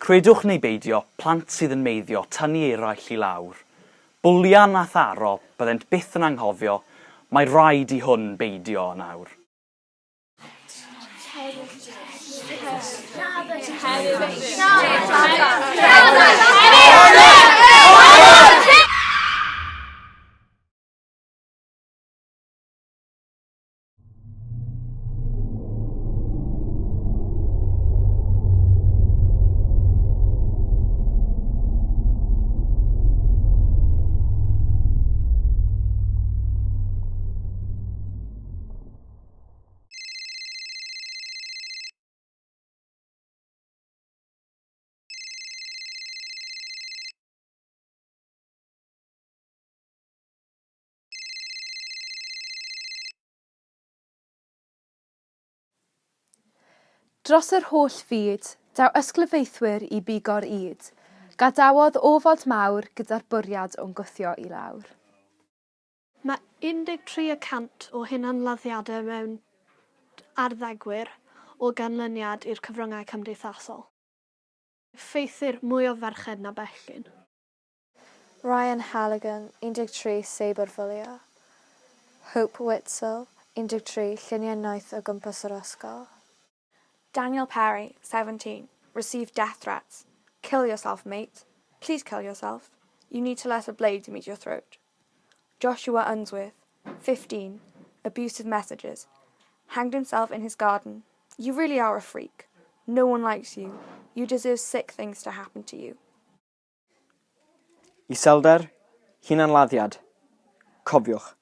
Credwch neu beidio, plant sydd yn meiddio tynnu eraill i lawr. Bwlian a tharo, byddent byth yn anghofio, mae rhaid i hwn beidio yn awr. Dros yr holl fyd, daw ysglyfaethwyr i bigo'r ŷd. Gadawodd ofod mawr gyda'r bwriad o'n gwthio i lawr. Mae 13 y cant o hunanladdiadau mewn arddegwyr o ganlyniad i'r cyfryngau cymdeithasol. Effeithir mwy o ferched na bechgyn. Ryan Halligan, 13, Seiberfwlio. Hope Witzel, 13, Lluniau noeth o gwmpas yr ysgol. Daniel Perry, 17, received death threats. Kill yourself, mate. Please kill yourself. You need to let a blade meet your throat. Joshua Unsworth, 15, abusive messages. Hanged himself in his garden. You really are a freak. No one likes you. You deserve sick things to happen to you. Iselder, hunanladdiad. Cofiwch.